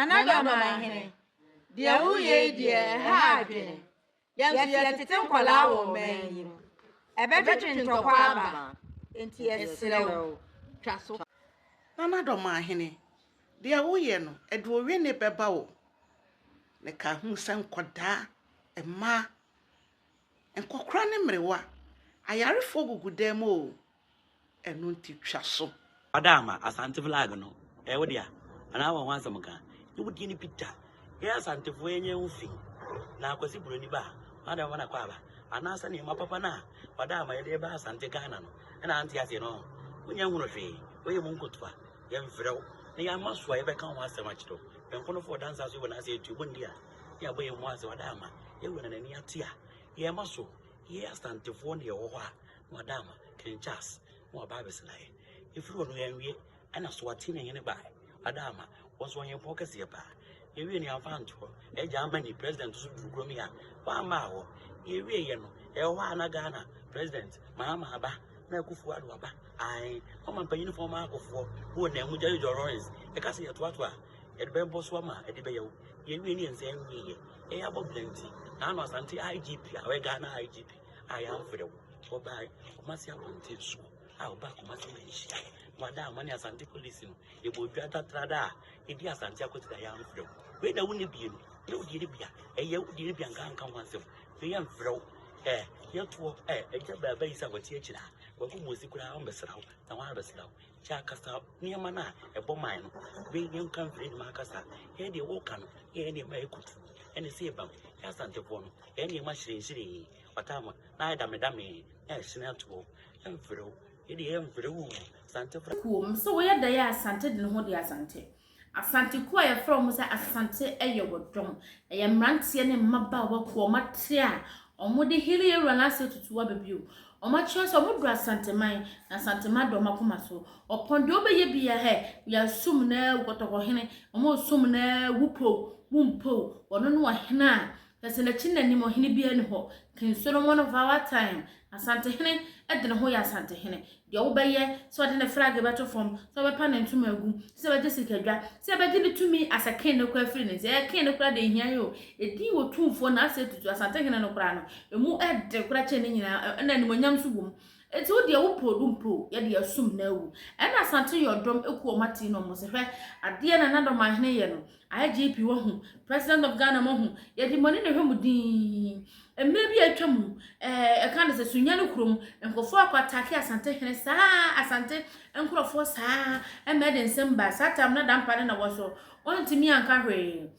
Nana Dɔmahene, deɛ woyɛ yi deɛ ɛha adwene. Yɛn nso yɛtete nkwadaa wɔ ɔman yi mu. Ɛbɛtwetwe ntɔkwa aba, enti yɛsrɛ wo, twa so. Nana Dɔmahene, deɛ woyɛ no, ɛde owene bɛba o. Na ka hu sɛ nkwadaa, mmaa, nkɔkora ne mmerewa, ayarefoɔ gugu dan mu o. Ɛno nti twa so. Ɔda ama Asante flag no ɛyɛ wo dea anaa wɔ ho asɛm ka ne wo deɛ no bi da yɛn Asantefoɔ yɛnyɛ ho fi na Akwasi Buroni ba a ɔda ma na kɔ aba anaasɛ nneɛma papa no a ɔda ama yɛde ba Asante Ghana no ɛna ante aseɛ no wonyɛ hunu hwee woyɛ mu nkotoa yɛmfrɛ wo na yɛama so a yɛbɛka ho asɛm akyerɛ wo mɛnkonofoɔ dansa so wɔ n'ase etu bɔ ndi a ne abɔ yɛn mu ase ɔda ama yɛwura na n'ani ate a yɛma so yɛ Asantefoɔ ne yɛwɔ hɔ a na wada ama King Charles na waba abɛsena yɛ. Ɛfiri hɔ no yɛnwie ɛna Swatini hene bae wada ama wɔn nso wɔyɛ mpɔw kɛseɛ paa. Yɛwie no yɛamfa antoɔ. Ɛyɛ Germany president nso duru kurom yi a wamma hɔ. Yɛwie yɛ no ɛwɔ hɔ a na Ghana president Mahama aba na Akufo Addo aba. Ae ɔma mpanyinfoɔ ma akofoɔ wɔ nan mu Jerry John Rawlings ɛka sɛ yɛtoatoa a yɛde bɛbɔ so ama ɛde bɛyɛ wo. Yɛwie ne yɛn nsa nwie yɛ. Ɛyɛ abɔ bla nti na ano Asante IGP a ɔyɛ Ghana IGP a yɛamfrɛ wo. Wɔbaa Kumasi abɔnten so a wɔbaa Kumasi manhyia na wɔada ama ne Asante polisi no yɛbɔ dwa tatrada a yɛdi Asante akɔtiri a yɛamfrɛ wo. Wei na wonni bie no na wodie no bia ɛyɛ wodie no bia nka nka ho asɛm wei yɛmfrɛ wo ɛ yɛtoɔ ɛ ɛgya baaba yi sɛ wɔte akyiri a wɔkɔ mɔsi koraa wɔmbɛsra wo na wɔabɛsra wo kyɛ akasa nneɛma no a ɛbɔ man no wei yɛnka mfiri anim akasa yɛ deɛ wɔka no yɛ nneɛma ɛkutu ɛne sɛ ɛbam yɛ Asantefoɔ no yɛ nneɛma hyerɛnhyerɛn ɔtaama na ayɛ damedame na ɛhyene ato hɔ ɛmfrɛ wo yɛde ɛmfrɛ wo Asante fra. Kuo mu sɛ wɔyɛ dɛn a Asante de ne ho de Asante. Asante kuo a yɛfrɛ wɔn sɛ Asante yɛ wɔ dɔm. Ɛyɛ mmeranteɛ ne mmabaawa kuo a wɔate a wɔde hili awura no ase tutu aba bio. Wɔakyerɛ sɛ wɔdɔ Asanteman na Asanteman dɔ wɔn akoma so. Ɔpɔn deɛ wobɛyɛ biara hɛ, yɛasom no awu kɔtɔkɔhene, wɔresom no awu po, wumpo, wɔno ne ɔhene a Kyerɛ sɛ n'akyi ne n'anim ɔhene biara nni hɔ. King Solomon of our time, Asantehene de ne ho yɛ Asantehene. Deɛ wobɛyɛ, sɛ ɔde ne flag bɛto fam, sɛ ɔbɛpa ne ntoma agu, sɛ ɔbɛgye sikadwa, sɛ ɛbɛgye ne tumi as a king no koraa afiri ne nsa. Ɛyɛ king no koraa deɛ ɛhia yɛ o. Ɛdin wɔ tumfoɔ na asɛ tutu Asantehene no koraa no, ɛmu ɛde koraa kyɛn ne nyinaa, ɛna animuonyam nso wɔ mu. Enti wo deɛ wo poo do mpo yɛde asum na awu. Ɛna Asante yɛ ɔdɔm ekuo ɔmo ate na ɔmo se hwɛ adeɛ Nana Dɔmahene yɛ no IGP wahu President of Ghana moahu yɛde mo ani na ɛhwɛ mo dinn. Mmerɛ bi a atwa mu ɛɛ ɛka ne sɛ Sunyani kurom nkurɔfoɔ akɔ atake Asante hene saa Asante nkurɔfoɔ saa ɛma ɛde nsɛm baa saa tam na Dampare na wɔ so ɔntumi anka hwee.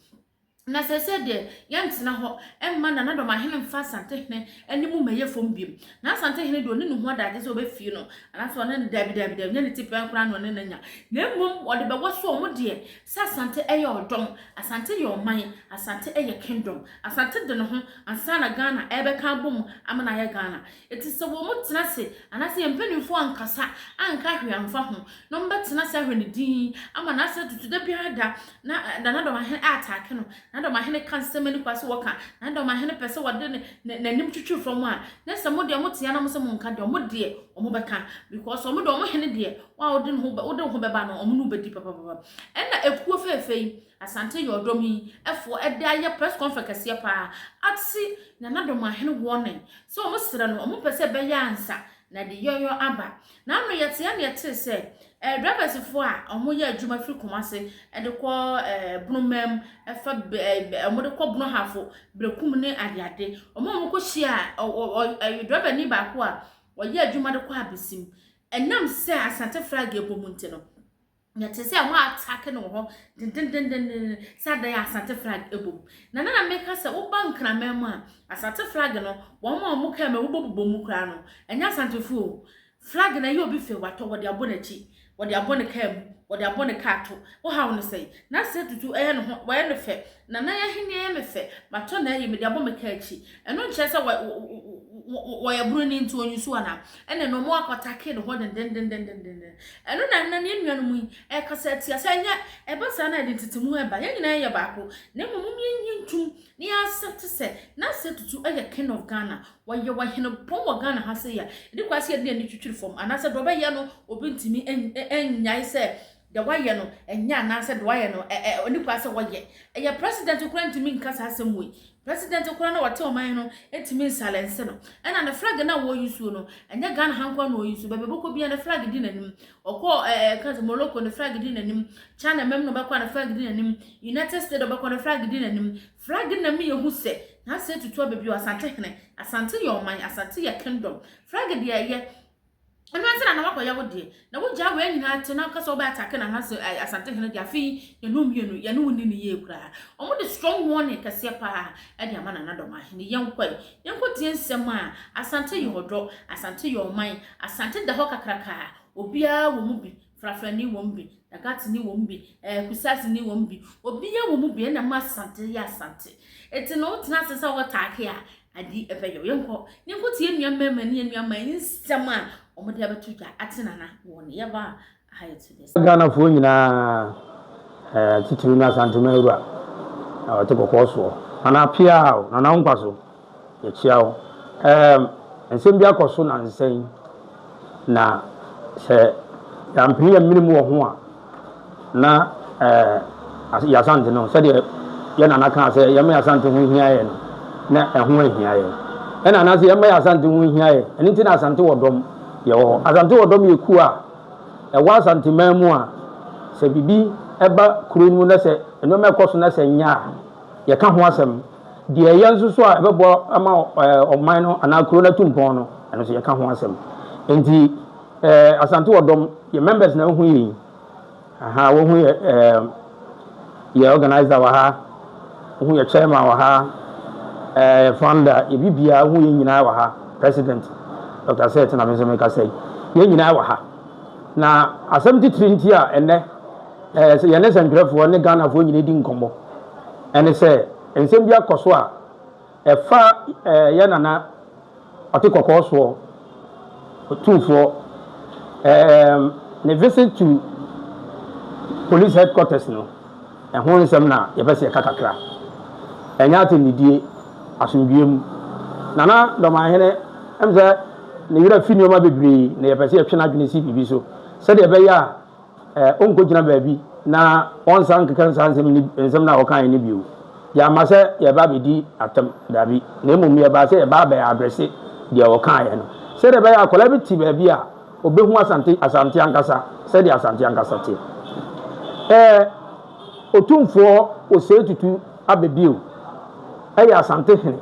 Na seesei deɛ, yɛntena hɔ mma Nana Dɔmahene mfa Asantehene anim mmɛyɛ fam bio. Na Asantehene deɛ, ɔnni ne ho adagye sɛ ɔbɛfie no, anaasɛ ɔne no, daabi, daabi, daabi, nyɛ ne ti pɛn koraa na ɔne no anya. Na mmom, ɔde bɛwɔ so wɔn deɛ, sɛ Asante yɛ ɔdɔm, Asante yɛ ɔman, Asante yɛ kingdom. Asante de ne ho ansa na Ghana ɛrebɛka abom ama no ayɛ Ghana. Enti sɛ wɔtena ase, anaasɛ yɛn mpanimfoɔ ankasa anka hwee amfa ho, na wɔbɛtena ase ahwɛ no dinn ama n'ase atutu da biara da, na Nana Dɔmahene ataake no, Nana Dɔmahene ka nsɛm ani kwa sɛ wɔka, Nana Dɔmahene pɛ sɛ wɔde ne ne n'anim twitwi fam a, na sɛ mo deɛ mote a na mo sɛ monka deɛ, wɔn deɛ wɔbɛka, because wɔn deɛ wɔn hene deɛ, wo a wode ne ho wode wo ho bɛba no, wɔn ne wo bɛdi papapapa. Ɛna ekuo fɛɛfɛ yi, Asante yɛ ɔdɔm yi foɔ de ayɛ press conference kɛseɛ paa ate Nana Dɔmahene warning sɛ wɔn srɛ no wɔn mpɛ sɛ ɛbɛyɛ ansa na ɛde yɔyɔ aba. Na ano yɛteɛ na yɛtee sɛ eh, drivers foɔ a wɔn yɛ adwuma firi Kumase de kɔ eh, Bonomam ɛfa eh, wɔn de kɔ Bonohafo, Berekum ne adeade. Wɔn a wɔn kɔ hyia a driver ni baako a wɔyɛ adwuma de kɔ Abesim. Ɛnam sɛ Asante flag ɛbɔ mu nti no, Na ɛte sɛ wɔn atake no wɔ hɔ dendendenden sɛ adan a Asante flag bɔ mu. Na na na meka sɛ woba Nkraman mu a, Asante flag no, wɔn a wɔn kaa mu bobɔbobɔ mu koraa no, ɛnyɛ Asantefo o. Flag no ɛyɛ obi fɛ, watɔ, wɔde abɔ n'akyi, wɔde abɔ ne kaa mu, wɔde abɔ ne kaa to. Wohaw no sɛn? Na sɛ tutu ɛyɛ ne ho, wɔyɛ no fɛ. Nana ahenni ɛyɛ me fɛ, matɔ n'ayi, mede abɔ me kaa akyi. Ɛno nkyerɛ sɛ wɔyɛ buroni nti ɔnyi so anaa? Ɛna na wɔn akɔtake ne hɔ dendendendenden. Ɛno na ɛnɛ yɛn nuanom yi ɛkasa atia sɛ ɛnyɛ ɛba saa na ɛde ntetemu ɛba. Yɛn nyinaa yɛ baako. Na mmom mom yɛnyi ntum na yɛn accept sɛ Nase Tutu ɛyɛ king of Ghana. Wɔyɛ ɔhenepɔn wɔ Ghana ha sei a, ɛni kwan sɛ yɛde yɛn ani twitwiri fam anaasɛ deɛ ɔbɛyɛ no obi ntumi ɛnnyae sɛ. Deɛ wayɛ no ɛnyɛ anaasɛ deɛ wayɛ no ɛ ɛ ɔni kwan sɛ wɔyɛ. Ɛyɛ president koraa ntumi nka saa asɛm wei. President koraa na ɔte ɔman no ntumi nsalɛnse no. Ɛna ne flag no a wɔyi suo no, ɛnyɛ Ghana ha nkoa na ɔyi so. Baabi ɔbɛkɔ biara ne flag di n'anim. Ɔkɔ ɛɛ ɛka sɛ Morocco ne flag di n'anim. China mɛm na ɔbɛkɔ a ne flag di n'anim. United States ɔbɛkɔ ne flag di n'anim. Flag na mi yɛhu sɛ n'asɛ tutu abɛbi Asante hene. Asante yɛ ɔman, Asante yɛ kingdom. Flag deɛ ɛyɛ ɛno nti na na wakɔyɛ wo deɛ na wogyaa wei nyinaa te na kasa wobɛ attack na nase Asante hene deɛ. Afei yɛne mmienu yɛne wo ni ne yie koraa. Ɔmo de strong warning kɛseɛ paa ɛde ama Nana Dɔmaahene. Yɛnkɔ yi, yɛnkɔ tie nsɛm a Asante yɛ ɔdɔ, Asante yɛ ɔman, Asante da hɔ kakraka. Obiara wɔ mu bi, Frafrani wɔ mu bi, Dagatini wɔ mu bi, Kusasini wɔ mu bi, obiara wɔ mu bi. Ɛna ma Asante yɛ Asante. Eti na wotena ase sɛ wɔtaake a adi ɛbɛyɛ. Yɛnkɔ yɛnkɔ tie nua mmarima ne nua mmaa nsɛm a wɔde abɛto dwa ate Nana wɔ ne yɛba a aha yɛ to this. Ghanafoɔ nyinaa, titiri no Asantema awura a ɔte kɔkɔɔ soɔ, Nana Appiah o, Nana wo nkwa so, yɛkyia wo. Nsɛm bi akɔ so nansa yi, na sɛ yɛampene yɛn mene mu wɔ ho a, na yɛ Asante no, sɛdeɛ yɛ Nana kaa sɛ yɛma yɛ Asante ho hia yɛ no, na ɛho ahia yɛ. Ɛna anaasɛ yɛma yɛ Asante ho hia yɛ, ɛno nti na Asante wɔ dɔm yɛwɔ hɔ. Asante wɔ dɔm yɛ kuo a ɛwɔ Asanteman mu a, sɛ biribi ɛba kuro no mu na sɛ nneɛma ɛkɔ so na sɛ nyɛ a, yɛka ho asɛm. Deɛ ɛyɛ nso so a ɛbɛboa ama ɔman no anaa kuro no atu mpɔn no, ɛno nso yɛka ho asɛm. Nti Asante wɔ dɔm yɛ members na ɛho yɛ yi aha, wɔhu yɛ yɛ organizer wɔ ha, wɔhu yɛ chairman wɔ ha, founder yɛ biribiara, wɔhu yɛ nyinaa wɔ ha, president Dr. Seth na me nso meka sɛ yɛn nyinaa wɔ ha. Na asɛm titiri nti a ɛnɛ yɛne sɛntwerɛfoɔ ne Ghanafoɔ nyinaa di nkɔmmɔ ɛne sɛ nsɛm bi akɔ so a ɛfa yɛ Nana ɔte kɔkɔɔ soɔ Otumfoɔ ne visit to police headquarters no, ɛho nsɛm na yɛpɛ sɛ yɛka kakra. Ɛnyɛ atɛnnidie, asomdwie mu. Nana Dɔmahene sɛ ne werɛ fi nneɛma bebree, na yɛpɛ sɛ yɛtwe n'adwene si biribi so sɛdeɛ ɛbɛyɛ a ɔnkɔgyina baabi na ɔnsan nkeka nsaa nsɛm ne nsɛm no a ɔkaeɛ no bio. Yɛama sɛ yɛba abɛdi atɛm, daabi, na mmom yɛbaa sɛ yɛba abɛyɛ address deɛ ɔkaeɛ no sɛdeɛ ɛbɛyɛ a akwadaa bi te baabi a ɔbɛhu Asante, Asante ankasa, sɛdeɛ Asante ankasa teɛ. Otumfoɔ Osei Tutu Abɛbio ɛyɛ Asante hene.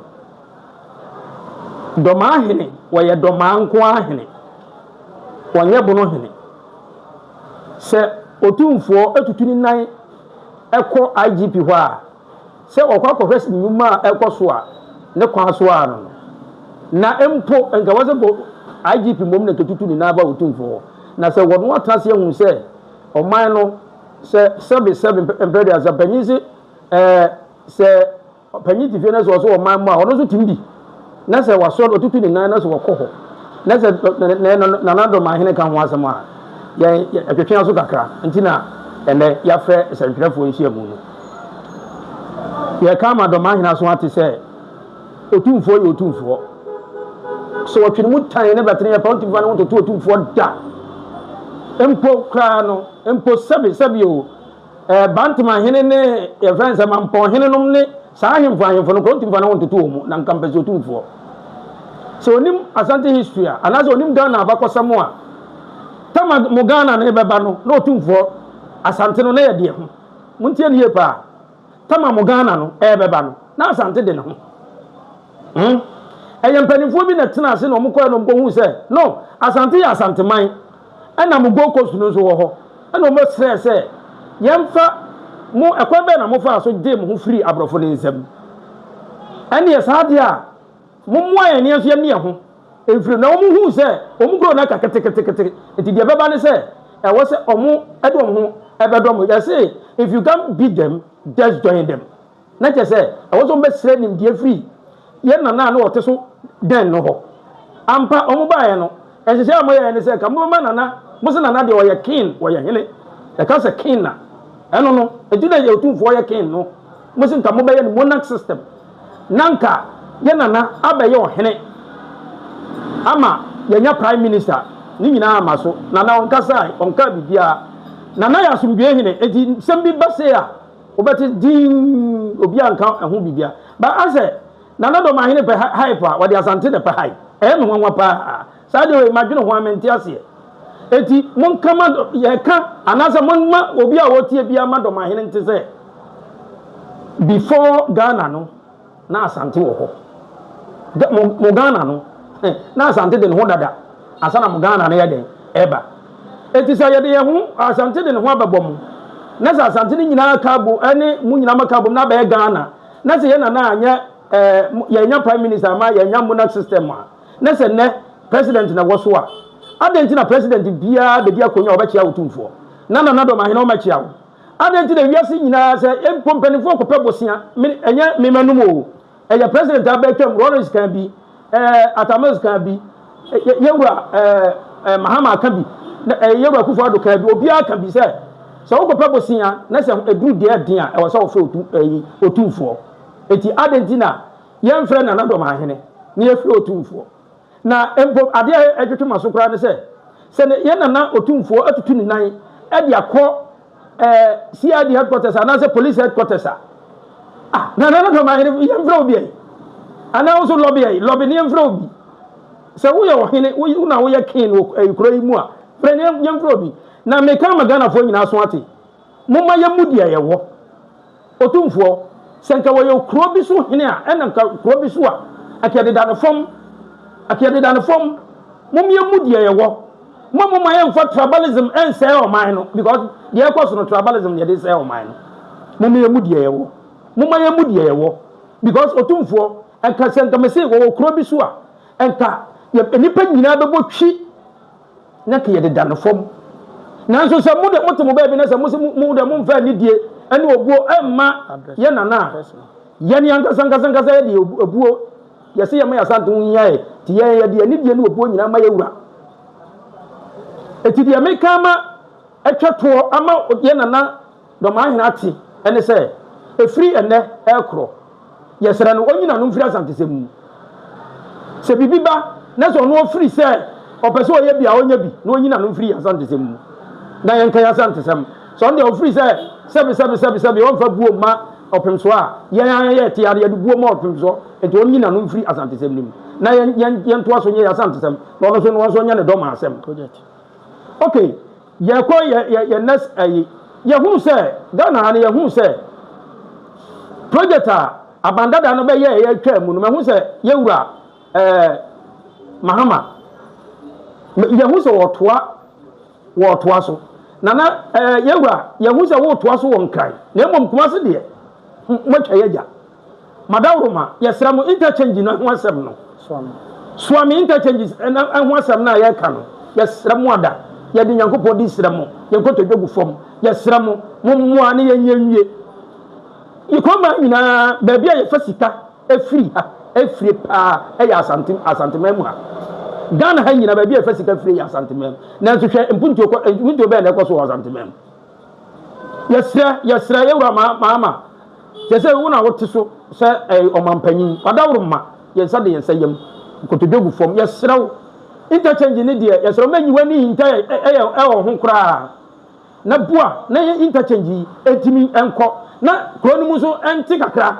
Dɔmaa hene, wɔyɛ Dɔmaa nko ara hene. Wɔnyɛ Bono hene. Sɛ Otumfoɔ atutu ne nan kɔ IGP hɔ a, sɛ ɔkɔ akɔhwɛ nnwuma a ɛkɔ so a, ne kwan so ara no no. Na mpo, nka wɔ sɛ mpo IGP mmom na nketutu ne nan ba Otumfoɔ hɔ. Na sɛ wɔn atena ase ahu sɛ ɔman no, sɛ sɛbe sɛbe mprɛduasa panyin se sɛ panyin te fie na sɛ ɔsɛ ɔman mu a, ɔno nso tumi bi. Na sɛ wasɔ ɔtutu ne nan na sɛ wɔkɔ hɔ na sɛ Nana Dɔmahene ka ho asɛm a, yɛn ɛtwetwe aso kakra. Nti na ɛnɛ yɛafrɛ nsɛntwerɛfoɔ nhyiamu no. Yɛka ama Dɔmahene aso ate sɛ Otumfoɔ yɛ Otumfoɔ. Sɛ wɔtwe ne mu tan ne bɛtene yɛ pa, ɔntumi fa ne ho ntoto Otumfoɔ da. Mpo koraa no, mpo sɛbe sɛbe o, Bantama hene ne yɛfrɛ no sɛ Mampɔn hene nom ne saa ahemfo ahemfo no koraa ɔntumi fa ne ho ntoto wɔn mu, na nka mpɛ sɛ Otumfoɔ. Sɛ onim Asante history a, anaasɛ onim Ghana abakɔsɛm a, tama mo Ghana no bɛba no, na Otumfoɔ Asante no na yɛ deɛ ho. Montie no yie paa. Tama mo Ghana no ɛrebɛba no, na Asante de ne ho. Ɛyɛ mpanimfoɔ bi na ɛtena ase na wɔn kɔɛ na wɔn kɔhu sɛ no, Asante yɛ Asanteman, ɛna mo Gold Coast no nso wɔ hɔ, ɛna wɔn srɛ sɛ yɛmfa mo, ɛkwan bɛn na mofaa so gyee mo ho firii aborɔfo no nsam? Ɛnneɛ saa deɛ a, mommoa yɛn na yɛn nso yɛne yɛn ho mfiri. Na wɔn huu sɛ wɔn kuro no aka ketekete, nti deɛ ɛbɛba ne sɛ ɛwɔ sɛ wɔn de wɔn ho bɛdɔ mo. Yɛse if you can't beat them, just join them. Na kyerɛ sɛ ɛwɔ sɛ wɔbɛsrɛ nimdeɛ firi yɛn nana a na ɔte so dɛn no hɔ. Ampa, wɔn baeɛ no, nhyehyɛe a wɔyɛeɛ ne sɛ nka mobɛma nana, mo se nana deɛ ɔyɛ king, ɔyɛ hene. Yɛka sɛ king a, ɛno no, nti na yɛ otumfoɔ yɛ king no, mo se nka mobɛyɛ no monarch system. Na nka yɛn nana abɛyɛ ɔhene ama yɛanya prime minister, ne nyinaa amma so. Nana ɔnkasae, ɔnkaa biribiara. Nana yɛ asomdwoe hene, enti nsɛm bi ba sei a, wobɛte dinn, obiara nka ɛho biribiara. But asɛ Nana Dɔmahene pɛ hype a, ɔde Asante na ɛpɛ hype. Ɛyɛ me nwanwa paa. Saa deɛ wei madwene ho a mente aseɛ. Enti monka ma yɛka anaasɛ momma obi a ɔretie biara ma Dɔmahene nte sɛ before Ghana no na Asante wɔ hɔ. Mo, mo Ghana no na Asante de ne ho dada ansa na mo Ghana no yɛ dɛn ɛba. Enti sɛ yɛde yɛn ho Asante de ne ho abɛbɔ mo na sɛ Asante no nyinaa ka abo ɛne mo nyinaa maka abom na abɛyɛ Ghana na sɛ yɛn nana anyɛ ɛɛ yɛnya prime minister ama yɛnya monarch system a Na sɛ nnɛ president na ɛwɔ so a, adɛn nti na president biara bɛdi akonnwa a ɔbɛkyea Otumfoɔ? Na Nana Dɔm Ahene ɔmmɛkyea wo? Adɛn nti na wiase nyinaa sɛ mpo mpanimfoɔ kɔpɛ bosea, me, ɛnyɛ me m'anom o, ɛyɛ president a bɛtwam, Rawlings kaa bi, ɛɛ Atta Mills kaa bi, yɛwura ɛɛ ɛɛ Mahama aka bi, na ɛɛ yɛwura Akufo Addo kaa bi, obiara ka bi sɛ, sɛ wokɔpɛ bosea na sɛ ɛduru deɛ ɛden a, ɛwɔ sɛ wofrɛ otu, ɛyi, Otumfoɔ. Enti adɛn nti na Yɛmfrɛ Nana Dɔmahene na yɛfrɛ Otumfoɔ. Na mpo adeɛ a ɛtwetwe m'aso koraa ne sɛ, sɛ ne yɛn Nana Otumfoɔ atutu ne nan de akɔ eh, CID headquarters anaasɛ police headquarters a, ah, na Nana Dɔmahene yɛmfrɛ obi ayi. Anaa wo nso lɔbe ayi, lɔbe ne yɛmfrɛ obi. Sɛ woyɛ ɔhene, wo na woyɛ king wɔ eh, kuro yi mu a, frɛ ne yɛmfrɛ obi. Na meka ama Ghanafoɔ nyinaa so ate, momma yɛmmu deɛ yɛwɔ. Otumfoɔ, sɛ nka wɔyɛ kuro bi so hene a, ɛna nka kuro bi so a, anka yɛdeda no fam. Anka yɛdeda no fam. Mom yɛmmu deɛ yɛwɔ. Mo momma yɛmfa tribalism nsɛe ɔman no because deɛ ɛkɔ so no tribalism na yɛde sɛe ɔman no. Mom yɛmmu deɛ yɛwɔ. Momma yɛmmu deɛ yɛwɔ because Otumfoɔ, nka sɛ nka mese wɔwɔ kuro bi so a, nka yɛ nnipa nyinaa bɛbɔ twi. na ka yɛdeda no fam. Nanso sɛ mo de mote mo baabi na sɛ mo se mo de momfa anidie ne obuo mma yɛ nana a, yɛn ankasa ankasa ankasa yɛde obuo yɛse yɛma yɛ asante ho hia yɛ, nti yɛn yɛde anidie ne obuo nyinaa ma yɛ wura. Eti deɛ meka ama atwa toɔ ama yɛ nana Dɔmahene ate ne sɛ, ɛfiri ɛnnɛ rekorɔ, yɛsrɛ no ɔnyi n'ano mfiri Asantesɛm mu. Sɛ biribi ba na sɛ ɔno ɔfiri sɛ ɔpɛ sɛ ɔyɛ bi a, ɔnyɛ bi na ɔnyi n'ano mfiri yɛn Asantesɛm mu na yɛnka yɛn Asantesɛm. Sɛ ɔno deɛ ɔfiri sɛ sɛbe sɛbe sɛbe sɛbe ɔmfa buo mma Ɔpemsoɔ a, yɛn ara yɛte ara yɛde buo ma Ɔpemsoɔ, nti ɔnyi n'ano mfiri Asantesɛm no mu na yɛn yɛn yɛntoa so nyɛ yɛn Asantesɛm na ɔno nso no nso nyɛ ne Dɔmaasɛm. Okay. Yɛkɔ yɛ yɛ yɛ next ɛyi yɛhunu sɛ Ghana ha no yɛhunu sɛ project a aban dada no bɛyɛ yɛ twaa mu no mahu sɛ yɛwura ɛɛ Mahama yɛhu sɛ wɔtoa wɔtoa so nana ɛɛ yɛwura yɛhu sɛ wɔtoa so wɔ Nkran na mmom Kumasi deɛ moatwa yɛgya. Madaworoma, yɛsrɛ mo interchange no ho asɛm no, Suame interchanges no ho asɛm no a yɛreka no, yɛsrɛ mo ada, yɛde Nyankopɔn din srɛ mo, yɛn nkotodwe gu fam, yɛsrɛ mo, mommoa na yɛnyɛ nwie. Yɛ kurom ha nyinaa, baabi a yɛfa sika firi ha, fire paa, yɛ Asante, Asanteman mu ha. Ghana ha nyinaa, baabi a yɛfa sika fire yɛ Asanteman mu. Nanso hwɛ mpuntuo kɔ, mpuntuo bɛn na ɛkɔ so wɔ Asanteman mu. Yɛsrɛ, yɛsrɛ yɛwura Mahama, kyerɛ sɛ wo na wote so sɛ ɛyɛ ɔmampanyin, wadaworo ma yɛn nsa de yɛn nsa yam, nkotodwe gu fam, yɛsrɛ wo. Interchange ne deɛ, yɛsrɛ wo mɛnyi w'ani nhinta ɛyɛ ɛwɔ ho koraa, na boa na yɛ interchange yi ɛntumi nkɔ, na kuro no mu nso ɛnte kakra.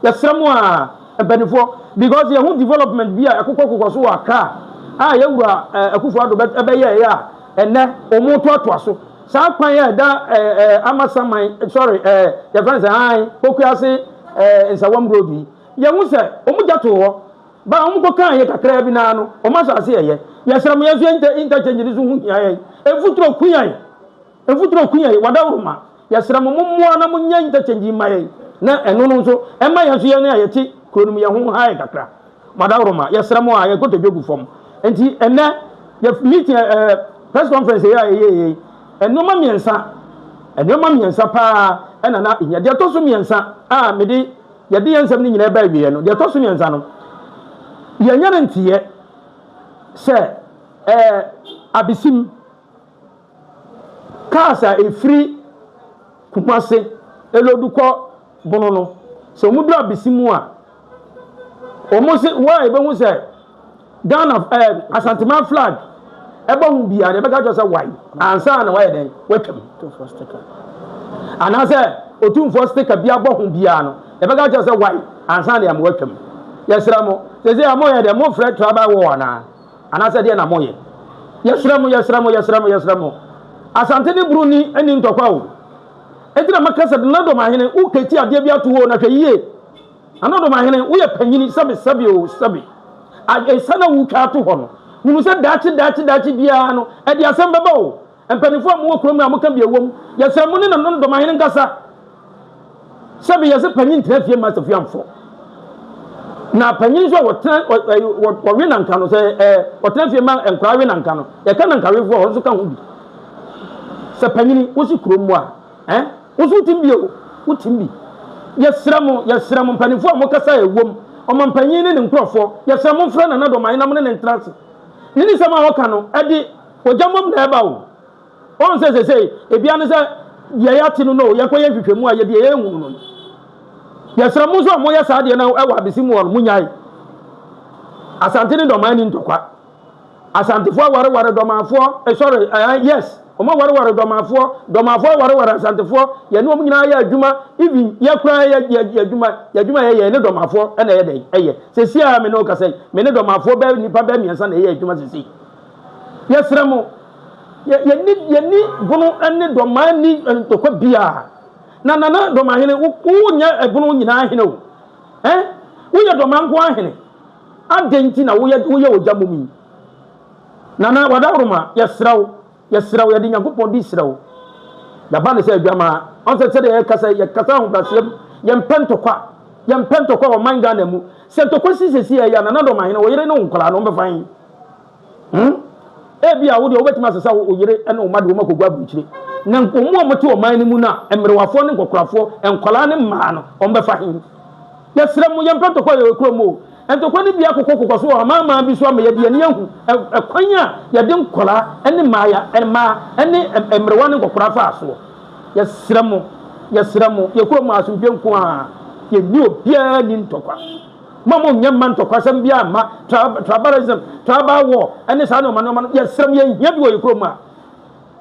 Yɛsrɛ mo a mpanimfoɔ, because yɛho development bi a ɛkokɔkokɔ so wɔ Accra a yɛwura Akufo Addo bɛyɛɛyɛ a ɛnɛ wɔn toatoa so. Saa kwan a ɛda ɛɛ Amasaman, sorry, ɛɛ yɛfrɛ no sɛ ae, Pokuase ɛɛ Nsawam road yi, yɛhu sɛ wɔn gya too hɔ. Ba a wɔn kɔ kaa yɛ kakraa bi naa no, wɔn asase ɛyɛ. Yɛsrɛ mo yɛn nso yɛn inter interchange no so ho hia yɛn. Mfuturo ku yɛn. Mfuturo ku yɛn, wadaworoma. Yɛsrɛ mo, mommoa na monyɛ interchange yi mma yɛn, na ɛno no nso ɛmma yɛn nso yɛn a yɛte kuro no mu yɛn ho nha yɛn kakra. Madaworoma, yɛsrɛ mo a, yɛn kotodwe gu fam. Nti ɛnnɛ, yɛ meeting ɛɛ press conference yi a yɛyɛeɛ yi, nneɛma mmiɛnsa, nneɛma mmiɛnsa paa ɛna na ɛhia. Deɛ ɛtɔ so mmiɛnsa a mede yɛde yɛn nsɛm no nyinaa ba awieɛ no, deɛ ɛtɔ so mmiɛnsa no, yɛnyɛ no nteɛ sɛ ɛɛ abesim. Cars a ɛfiri Kumasi ɛloodu kɔ Bono no, sɛ wɔn duru Abisi mu a, wɔn se wɔn a yɛbɛhu sɛ Ghana ɛɛ Asanteman flag ɛbɔ ho biara no, yɛbɛka akyerɛ wo sɛ wae ansa na wayɛ dɛn? Watwam. Anaasɛ otumfoɔ sticker bi abɔ ho biara no, yɛbɛka akyerɛ wo sɛ wae ansa na yɛama watwam. Yɛsrɛ mo, seesei a moyɛ dɛn? Mofrɛ tribal war anaa? Anaasɛ deɛ na moyɛ? Yɛsrɛ mo, yɛsrɛ mo, yɛsrɛ mo, yɛsrɛ mo. Asante ne Buroni nni ntɔkwa o. Enti na maka sɛ, Nana Domahene, wokati adeɛ bi ato hɔ o, na hwɛ yie. Nana Domahene, woyɛ panyini, sɛbe, sɛbe o, sɛbe. Ɛsa na wotwa ato hɔ no, hunu sɛ daakye, daakye, daakye biara no, ɛde asɛm bɛba o. Mpanimfoɔ a mowɔ kurom a moka bi ɛwom, yɛsrɛ mo ne Nana Domahene nkasa. Sɛbe yɛse panyin tena fie ma asafua mfɔ. Na panyin nso a wɔtena wɔwe nanka no sɛ ɛɛ wɔtena fie ma nkwaraa we nanka no, yɛka nankawefoɔ a wɔn nso ka ho bi. Sɛ panyin wosi kurom mu a, ɛn wo nso wotim bi o, wotim bi. Yɛsrɛ mo, yɛsrɛ mo mpanimfoɔ a mokasa a ɛwom, ɔmampanyin ne ne nkurɔfoɔ, yɛsrɛ mo mfrɛ Nana Dɔmahene na mo ne no ntena ase. Ne ne nsɛm a ɔka no, ɛde ogya mmom na ɛba o. Woahu sɛ seesei ebia ne sɛ deɛ yɛate no no, yɛnkɔyɛ nhwehwɛmu a yɛ deɛ yɛnhunu no no. Yɛsrɛ mo nso a moyɛ saa deɛ no wɔ abese mu hɔ no, monyae. Asante ne Dɔmaa ni ntɔkwa. Asantefoɔ awareware Dɔmaafoɔ, eh, sorry, eh, yes, wɔn awareware Dɔmaafoɔ, Dɔmaafoɔ awareware Asantefoɔ, yɛne wɔn nyinaa yɛ adwuma, even yɛ koraa yɛ yɛ yɛ adwuma, yɛ adwuma yɛ yɛ ne Dɔmaafoɔ ɛna ɛyɛ dɛn ɛyɛ. Seesei a me ne wo kasa yi, me ne Dɔmaafoɔ bɛɛ nnipa bɛɛ mmiɛnsa na ɛyɛ adwuma seesei. Yɛsrɛ mo, yɛ, yɛnni, yɛnni bono ne dɔmaa nni ntɔkwa biara. Na Nana Dɔmahene, wo, wonyɛ ɛbono nyinaa hene o. Eh? Woyɛ dɔmaa nko ara hene. Adɛn nti na woyɛ, woyɛ ogya mom yi? Nana, wadaworoma, yɛsrɛ wo, yɛsrɛ wo, yɛde Nyankopɔn di srɛ wo. Yɛaba no sɛ adwamaa. Ɔn sɛ sɛdeɛ yɛkasa yi, yɛkasa ahobrɛaseɛ mu. Yɛmpɛ ntɔkwa. Yɛmpɛ ntɔkwa wɔ ɔman Ghana mu. Sɛ ntɔkwa si seesei a, ɛyɛ a Nana Dɔmahene, wo yere ne wo nkwadaa no, wɔbɛfa he? Hmm? Ebia wo deɛ wobɛtumi asesa wo yere ne wo mma de wɔn akɔgu aburokyire. Na wɔn a wɔte ɔman no mu no a, mmerewafoɔ ne nkɔkorafoɔ, nkwadaa ne mmaa no, wɔbɛfa he? Yɛsrɛ mo, yɛmpɛ ntɔkwa wɔ yɛn kurom o. Ntɔkwa no bi akokɔkokɔ so wɔ amanaman bi so ama yɛde yɛn ani ahu ɛkwan a yɛde nkwadaa ne mmaaya, mmaa ne mmerewa ne nkɔkoraa faa soɔ. Yɛsrɛ mo, yɛsrɛ mo, yɛn kurom asomdwoeɛ nko ara, yɛnni obiara nni ntɔkwa. Mo a monyɛ mma ntɔkwasɛm biara mma, tribalism, tribal war, ne saa nneɛma nneɛma no, yɛsrɛ mo, yɛnhia bi wɔ yɛn kurom ha.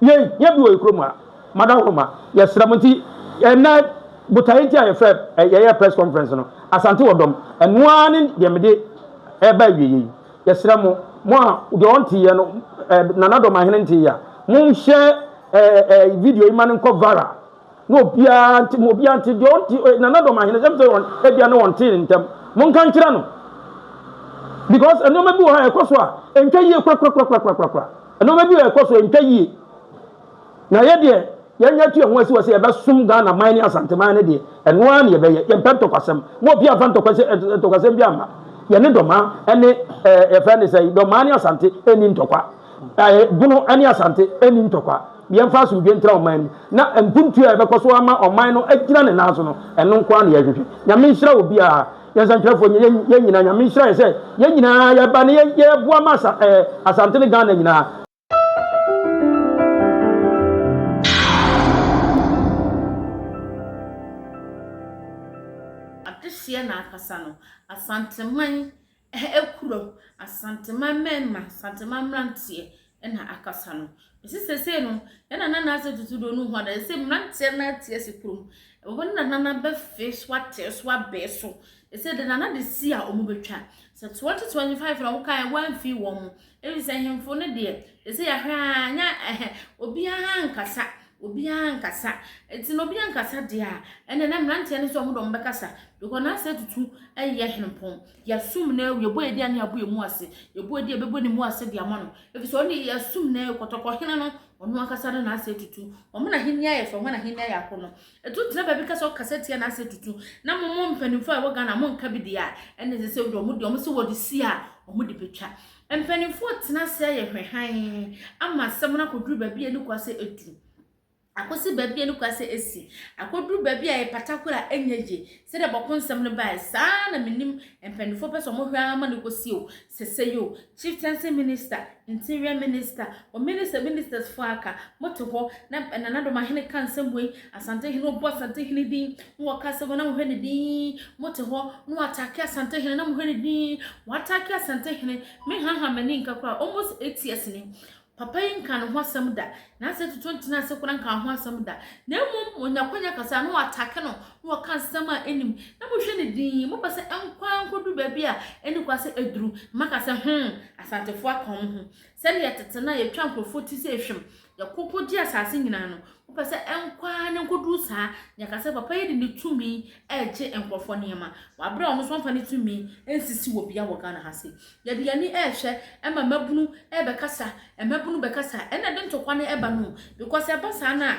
Yɛnhia bi wɔ yɛn kurom ha. Madahoroma, yɛsrɛ mo nti, ɛnɛ botaeɛ nti a yɛfrɛ yɛyɛ press conference no, Asante wɔ dɔm, ɛno ara ne deɛ mede ɛreba awieɛ yi. Yɛsrɛ mo, mo a deɛ ɔnteeɛ no, Nana Dɔmahene nteeɛ a, monhyɛ video yi ma no nkɔ viral. Na obiara nte, ma obiara nte, deɛ ɔnte, eh, Nana Dɔm Ahene, sɛm sɛ wɔn, ebia ne wɔn tee ne ntɛm. Monka nkyerɛ no. Because nneɛma bi wɔ hɔ a ɛkɔ so a, ɛntwa yie korakorakorakorakora. Nneɛma bi wɔ ɛkɔ so a, ɛntwa yie. Na yɛ deɛ, yɛnyɛ atu yɛn ho asi wɔ sɛ yɛbɛsom Ghana man ne Asante man no deɛ, ɛno ara na yɛbɛyɛ. Yɛmpɛ ntɔkwasɛm. Ma obiara mfa ntɔkwasɛm, ntɔkwasɛm bi amma. Yɛne Dɔmaa ne, eh, yɛfrɛ ne sɛ, Dɔmaa ne Asante ɛnni ntɔkwa. Eh, Bono ne Asante ɛnni ntɔkwa. Yɛmfa asomdwoe ntra ɔman no mu, na mpuntuo a ɛbɛkɔ so ama ɔman no agyina ne nan so no, ɛno nko ara na yɛhwehwɛ. Nyame nhyira obiara, yɛn nsɛntwerɛfoɔ, yɛn, yɛn nyinaa, Nyame nhyira yɛn sɛ yɛn nyinaa yɛba na yɛboa ma asa, ɛɛ, Asante ne Ghana nyinaa. Adehyeɛ na akasa no, Asanteman Kuro, Asanteman mmarima, Asanteman mmeranteɛ na akasa no. Mese seesei no, yɛn nana na asɛ tutu do no ho ada. Sɛ mmeranteɛ no ate ase kurom. Ɛwɔ ne nana no abɛfe so ate so abɛɛ so. Ɛsɛ de nana de si a wɔn bɛtwa. Sɛ 2025 na wɔkae wɔamfi wɔn. Ɛfiri sɛ hemfo no deɛ, ɛsɛ yɛahwɛ a nya ɛhɛ obiara nkasa. Obiara nkasa. Nti na obiara nkasa deɛ a, ɛnna na mmeranteɛ no nso wɔn de wɔn bɛkasa. Because na asɛ tutu ɛyɛ hempɔn. Yɛasum no awu, yɛbɔ yɛn din a na yɛabɔ yɛn mu ase, yɛbɔ yɛn din a yɛbɛbɔ ne mu ase de ama no, ɛfiri sɛ ɔno deɛ yɛasum no awu, kɔtɔkɔhene no, ɔno ankasa ne n'ase atutu. Wɔn na ahenni ayɛ fɛ, wɔn na ahenni ayɛ akɔnnɔ. Ɛtu tena baabi ka sɛ ɔkasa tia n'ase atutu, na mo mo mpanimfoɔ a ɛwɔ Ghana monka bi deɛ a, ɛnna ɛsɛ sɛ wɔn deɛ wɔn sɛ wɔde si a, wɔn de bɛtwa. Mpanimfoɔ tena ase ayɛ hwɛhann ama asɛm no akɔduru baabi a ɛne kwa sɛ ɛduru. Akosi baabi a ɛne kwa sɛ esi, akoduru baabi a ɛyɛ patakoro a ɛnyɛ yie. Sɛdeɛ bɔko nsɛm no baeɛ, saa ara na menim mpanimfoɔ pɛ sɛ wɔhwɛ ara ma no kɔsi o, sɛsɛi o, Chieftaincy Minister, Interior Minister, o Minister Ministers foɔ aka, mote hɔ na Nana Domahene ka nsɛm wei, Asantehene ɔbɔ Asantehene din, na wɔka asɛm wei na mohwɛ no dinn, mote hɔ na wɔatake Asantehene na mohwɛ no dinn, wɔatake Asantehene, me haha m'ani nka koraa, almost 8 years ni. Papa yi nka ne ho asɛm da. N'asɛ tutu ntena ase koraa nka ho asɛm da. Na mmom ɔnya kwanya kasa na wɔatake no na wɔka nsɛm a ɛnim. Na mohwɛ ne din, mopɛ sɛ ɛnkɔ ara nkɔduru baabi a ɛnni kwa sɛ ɛduru. Maka sɛ, hmm, Asantefoɔ aka wɔn ho. Sɛdeɛ tete no a yɛtwa nkurɔfoɔ ti sɛ ehwim, yɛko kɔgye asase nyinaa no, mopɛ sɛ ɛnkɔ ara na ɛnkɔduru saa. Na yɛka sɛ papa yi de ne tumi regye nkurɔfoɔ nneɛma. Wɔ aberɛ a ɔno nso ɔmfa ne tumi nsisi wɔ bia wɔ Ghana ha sei. Yɛde yɛn ani rehwɛ ma mmabunu rebɛkasa, mmabunu bɛkasa, ɛna ɛde ntɔkwa no ɛba no. Because ɛba saa no a,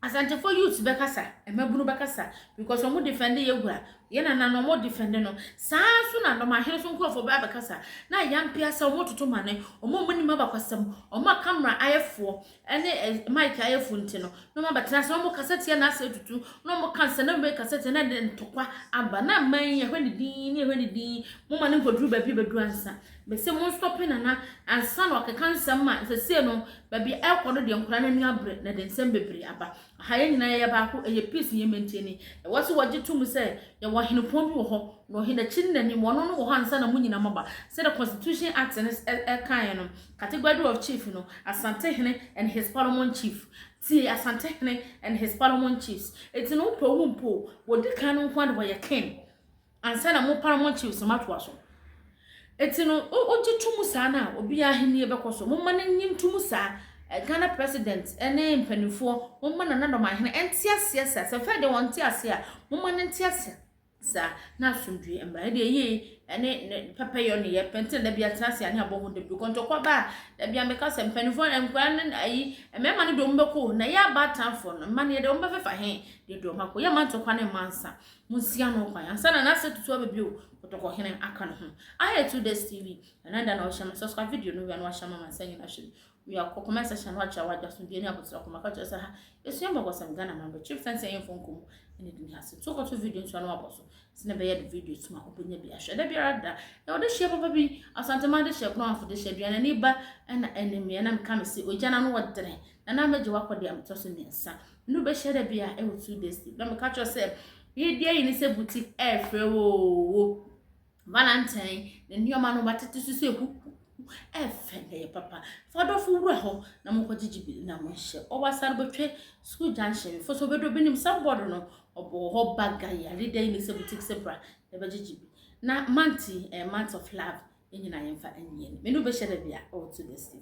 Asantefoɔ youths bɛkasa, mmabunu bɛkasa because wɔn defend yɛ wura, yɛ nana no wɔn defend no. Saa nso na Nɔmahene so nkurɔfoɔ bɛ abɛkasa na yampea sɛ wɔn toto ma ne, wɔn a wɔn nim abakwasɛm, wɔn a camera ayɛfoɔ ɛne mic ayɛfoɔ nti no, na wɔn abɛtena ase na wɔn kasa tia n'asɛ tutu, na wɔn ka nsɛm na wɔn kasa tia na ɛde ntɔkwa aba. Na mman yi yɛhwɛ ne din ne yɛhwɛ ne din, mo ma ne nkɔduru baabi bɛduru ansa. Mese mo nstɔpe Nana ansa na ɔkeka nsɛm a sɛsei no baabi a ɛkɔ no deɛ nkwadaa no ani abere na ɛde nsɛm bebree aba. Aha yɛn nyinaa yɛyɛ baako ɛyɛ peace ne yɛmɛntie ni. Ɛwɔ sɛ wɔgye to mu sɛ yɛwɔ ɔhenepɔn bi wɔ hɔ na ɔhene akyi ne n'anim ɔno no wɔ hɔ ansa na mo nyinaa moaba. Sɛdeɛ constitution act no ɛkaeɛ no category of chief no Asantehene and his paramount chief. Tie Asantehene and his paramount chiefs. Eti no wopɛ wo mpo wɔdi kan no nko ara de wɔyɛ king. Ansa na mo paramount chiefs no atoa so. Eti no, wogye to mu saa no a, obiara ahenni bɛkɔ so. Momma no nye nto mu saa. Ghana president ne mpanimfoɔ, momma nananom ahene nte aseɛ saa. Sɛ fɛ deɛ wɔnte aseɛ a, momma no nte aseɛ saa na asomdwie mmra. Ɛdeɛ yie ɛne ne pɛpɛyɔ ne yɛ pɛ nti na da bi atena ase a ne abɔ ho da bi. Kɔntɔkwa ba a, da bi a meka sɛ mpanimfoɔ nkwadaa ne ayi mmarima no deɛ wɔn bɛkɔ na yɛ abaatanfoɔ no mma no yɛ deɛ wɔn bɛfefa he deɛ deɛ wɔn akɔ. Yɛ mma ntɔkwa ne mma nsa. Monsi ano kwan ansa na n'ase tutu aba bio Kɔtɔkɔhene aka ne ho. Aha yɛ 2Days TV. Ɛna da na ɔhyɛ ma subscribe video no wia na wahyɛ ma mansa nyina hwɛ bi. Wia kɔ comment section na wakyerɛ wagya asomdwie ne aboterɛ kɔma ka kyerɛ sɛ ha esua mbɔkɔsɛm Ghana man bɛ chief sɛnsɛn yɛmfo nkɔmmɔ ɛne di ne ase. To kɔto video nso ano abɔ so sɛ na bɛyɛ de video tuma wobɛnya bi ahwɛ. Da biara da na ɔde hyɛ papa bi Asantema de hyɛ Brɔnfo de hyɛ aduanani ba ɛna ɛne meɛ na meka me se ogya na no wɔdene na na mɛgye wakɔ deɛ metɔ so mmiɛnsa. No bɛhyɛ da bi a ɛwɔ 2 days na meka kyerɛ sɛ yɛdi ayi ne sɛ boutique ɛɛfrɛ wo Valentine ne nneɛma no batete so sɛ hu ɛɛfɛ na ɛyɛ papa. Fa dɔfo wura hɔ na monkɔgyegye bi na monhyɛ. Ɔwɔ asare bɛtwɛ school junction fo so bɛdɔ binim sɛ bɔɔdo no ɔbɔ hɔ baga yare da yi ne sɛ boutique sɛ bra na bɛgyegye bi. Na month yi ɛyɛ month of love, yɛn nyinaa yɛmfa nyɛ no. Me ne wo bɛhyɛ da bi a ɛwɔ 2 days.